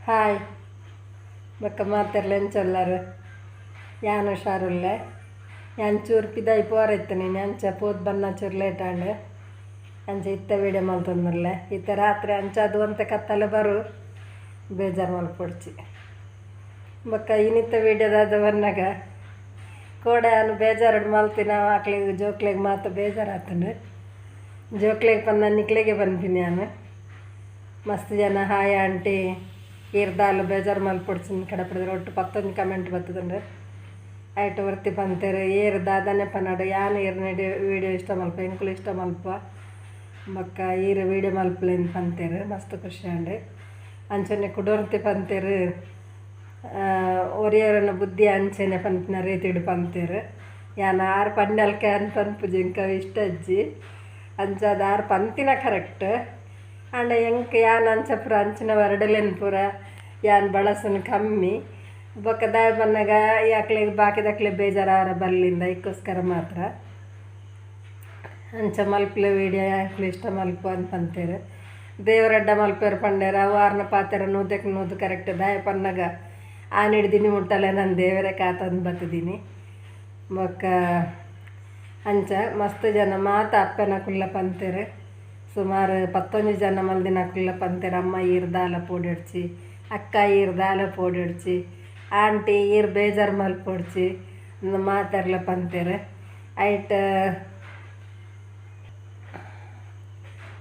Hi ಬೊಕ್ಕ ಮಾತೆರ್ಲ ಎಂಚೊಲ್ಲಾರು ಯಾನ್ ಹುಷಾರುಲ್ಲೆ ಯಾನ್ ಚೂರು ಪಿದಾಯಿ ಪೋರೆತ್ತನೆ ಅಂಚ ಪೋದು ಬನ್ನ ಚೂರು ಲೇಟ್ ಆಂಡ್ ಅಂಚ ಇತ್ತ ವೀಡಿಯೋ ಮಲ್ತೊಂದುಲ್ಲೆ ಇತ್ತೆ ರಾತ್ರಿ ಅಂಚ ಅದು ಒಂತೆ ಕತ್ತಲೆ ಬರು ಬೇಜಾರು ಮಲ್ಪೊಡ್ಚಿ ಬೊಕ್ಕ ಇನಿತ್ತ ವೀಡಿಯೋದಾದ ಬನ್ನಗ ಕೋಡೆ ಯಾನ್ ಬೇಜಾರು ಮಲ್ತಿನ ಆಕ್ಲೆಗ್ ಜೋಕ್ಲೆಗ್ ಮಾತ ಬೇಜಾರಾತುಂಡು ಜೋಕ್ಲೆಗ್ ಪನ್ನ ನಿಕ್ಲೆಗೆ ಪನ್ಪಿನಿ ಯಾನ್ ಮಸ್ತ್ ಜನ ಹಾಯ್ ಆಂಟಿ ಈರ್ ದಾಲ ಬೇಜಾರು ಮಲ್ಪೊಡ್ಚಿಂದ್ ಕಡಪುಡಿದೆರ್ ಒಟ್ಟು 10 ಕಮೆಂಟ್ ಬತ್ತುದುಂಡು ಐಟ್ ಒರ್ತಿ ಪಂತೆರ್ ಏರ್ ದಾದನೆ ಪನಡ್ ಯಾನ್ ಈರ್ನ ವೀಡಿಯೋ ಇಷ್ಟ ಮಲ್ಪ ಎಂಕುಲು ಇಷ್ಟ ಮಲ್ಪ ಬೊಕ್ಕ ಈರ್ ವೀಡಿಯೋ ಮಲ್ಪುಲೆಂದ್ ಪಂತೆರ್ ಮಸ್ತ್ ಖುಷಿ ಆಂಡ್ ಅಂಚನೆ ಕುಡೊರ್ತಿ ಪಂತೆರ್ ಒರಿಯರನ ಬುದ್ಧಿ ಅಂಚನೆ ಪನ್ಪಿನ ರೀತಿಡ್ ಪಂತೆರ್ ಯಾನ್ ಆರ್ ಪಂಡಲ್ಕೆ ಅನ್ ಪನ್ಪುಜಿ ಎಂಕ್ ಅವು ಇಷ್ಟ ಅಜ್ಜಿ ಅಂಚಾದ್ ಆರ್ ಪಂತಿನ ಕರೆಕ್ಟ್ ಆಂಡ ಎಂಕ್ ಯಾನ್ ಅಂಚ ಪೂರ ಅಂಚಿನ ವರ್ಡಲೆನ್ ಪೂರ ಯಾನ್ ಬಳಸುನ ಕಮ್ಮಿ ಬೊಕ್ಕ ದಾಯೆ ಪನ್ನಗ ಯಾಕ್ಲೆಗ್ ಬಾಕಿದಕ್ಲೆ ಬೇಜಾರಾರ ಬಲ್ಲಿಂದ ಐಕ್ಕೋಸ್ಕರ ಮಾತ್ರ ಅಂಚ ಮಲ್ಪುಲೆ ವೀಡಿಯೋ ಯಾಕ್ಲೆ ಇಷ್ಟ ಮಲ್ಪ ಅಂದ್ ಪಂತೆರ್ ದೇವರಡ್ಡ ಮಲ್ಪೆರ್ ಪಂಡೆರ್ ಅವು ಆರ್ನ ಪಾತೆರ 100ಕ್ಕೆ 100 ಕರೆಕ್ಟ್ ದಾಯೆ ಪನ್ನಗ ಆನಿಡ್ದಿನಿ ಮುಟ್ಟಲೆ ನಾನು ದೇವರೇ ಕಾತೊಂದು ಬತ್ತಿದ್ದೀನಿ ಬೊಕ್ಕ ಅಂಚ ಮಸ್ತ್ ಜನ ಮಾತ ಅಪ್ಪೆನಕುಲ್ಲ ಪಂತೆರ್ ಸುಮಾರು 10 ಜನ ಮಲ್ದಿನಕುಲ್ಲ ಪಂತೆರ್ ಅಮ್ಮ ಈರ್ ದಾಲ ಪೋಡಿಡ್ಚಿ ಅಕ್ಕ ಈರ್ ದಾಲ ಪೋಡಿಡ್ಚಿ ಆಂಟಿ ಈರ್ ಬೇಜಾರು ಮಲ್ಪೊಡ್ಚಿ ಮಾತೆರ್ಲ ಪಂತೆರ್ ಐಟ್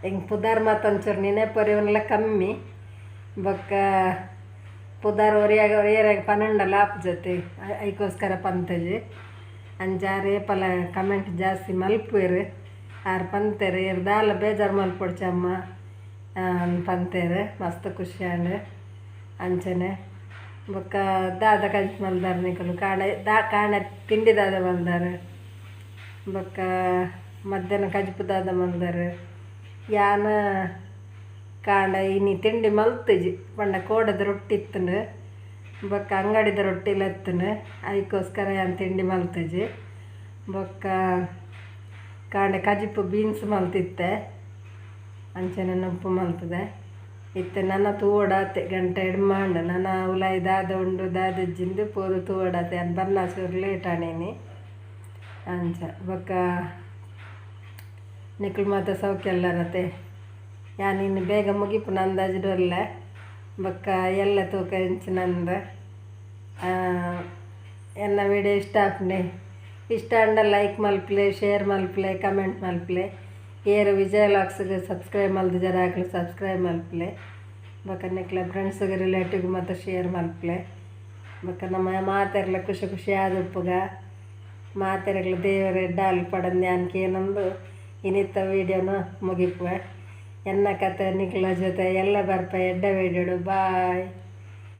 ಎಂಕ್ ಪುದರ್ ಮಾತ ಒಂಚೂರು ನೆನಪೊರಿಯೊನ್ಲ ಕಮ್ಮಿ ಬೊಕ್ಕ ಪುದರ್ ಒರಿಯಾಗ ಒರಿಯರಾಗ ಪನ್ನೊಂಡಲ ಆಪುಜತೆ ಐಕೋಸ್ಕರ ಪಂತಜಿ ಅಂಚ ಆರ್ ಏಪಲ ಕಮೆಂಟ್ ಜಾಸ್ತಿ ಮಲ್ಪುವೆರ್ ಆರ್ ಪಂತೆರ್ ಈರ್ ದಾಲ ಬೇಜಾರು ಮಲ್ಪೊಡ್ಚಿ ಅಮ್ಮ ಪಂತೆರ್ ಮಸ್ತ್ ಖುಷಿ ಆಂಡ್ ಅಂಚನೆ ಬೊಕ್ಕ ದಾದ ಕಂಚ್ ಮಲ್ದಾರ್ ನಿಕುಲು ಕಾಂಡೆ ಕಾಂಡೆ ತಿಂಡಿ ದಾದ ಮಲ್ದಾರ್ ಬೊಕ್ಕ ಮಧ್ಯಾಹ್ನ ಕಜಿಪು ದಾದ ಮಲ್ದಾರ್ ಯಾನ್ ಕಾಂಡೆ ಇನಿ ತಿಂಡಿ ಮಲ್ತಿಜಿ ಪಂಡ ಕೋಡದ ರೊಟ್ಟಿ ಇತ್ತುಂಡು ಬೊಕ್ಕ ಅಂಗಡಿದ ರೊಟ್ಟಿಲ ಇತ್ತುಂಡು ಐಕೋಸ್ಕರ ಯಾನ್ ತಿಂಡಿ ಮಲ್ತಿಜಿ ಬೊಕ್ಕ ಕಾಂಡೆ ಕಜಿಪು ಬೀನ್ಸ್ ಮಲ್ತಿತ್ತೆ ಅಂಚನೆ ನುಪ್ಪು ಮಲ್ತದೆ ಇತ್ತೆ ನನ ತೂವೊಡಾತೆ ಗಂಟೆ ಎಡ್ಮಾಂಡ್ ನನ ಉಲಾಯಿ ದಾದ ಉಂಡು ದಾದ ಇಜ್ಜಿಂದು ಪೋದು ತೂವೊಡಾತೆ ಯಾನ್ ಬನ್ನ ಚೂರು ಲೇಟ್ ಆಂಡ್ ಅಂಚ ಬೊಕ್ಕ ನಿಕುಲು ಮಾತ ಸೌಖ್ಯ ಎಲ್ಲರತೆ ಯಾನ್ ಇನ್ನು ಬೇಗ ಮುಗಿಪುನ ಅಂದಾಜಿಡ್ ಉಲ್ಲೆ ಬೊಕ್ಕ ಎಲ್ಲ ತೂಕ ಇಂಚಿನಂದ್ ಎನ್ನ ವೀಡಿಯೋ ಇಷ್ಟ ಆಪುಂಡೆ ಇಷ್ಟ ಆಂಡ ಲೈಕ್ ಮಲ್ಪುಲೆ ಶೇರ್ ಮಲ್ಪುಲೆ ಕಮೆಂಟ್ ಮಲ್ಪುಲೆ ಏರ್ ವಿಜಯ ವ್ಲಾಗ್ಸ್ಗ್ ಸಬ್ಸ್ಕ್ರೈಬ್ ಮಲ್ದಿಜರ ಅಕ್ಲು ಸಬ್ಸ್ಕ್ರೈಬ್ ಮಲ್ಪುಲೆ ಬೊಕ್ಕ ನಿಕ್ಲೆ ಫ್ರೆಂಡ್ಸ್ಗ್ ರಿಲೇಟಿವ್ ಮಾತ ಶೇರ್ ಮಲ್ಪುಲೆ ಬೊಕ್ಕ ನಮ್ಮ ಮಾತೆರ್ಲ ಖುಷಿ ಖುಷಿಯಾದ್ ಉಪ್ಪುಗ ಮಾತೆರೆಗ್ಲ ದೇವೆರ್ ಎಡ್ಡೆ ಅಲ್ಪಡಂದ್ ಯಾನ್ ಕೇನೊಂದು ಇನಿತ್ತ ವೀಡಿಯೋನು ಮುಗಿಪುವೆ ಎನ್ನ ಕತೆ ನಿಕ್ಲ ಜೊತೆ ಎಲ್ಲ ಬರ್ಪೆ ಎಡ್ಡೆ ವೀಡಿಯೋಡು ಬಾಯ್.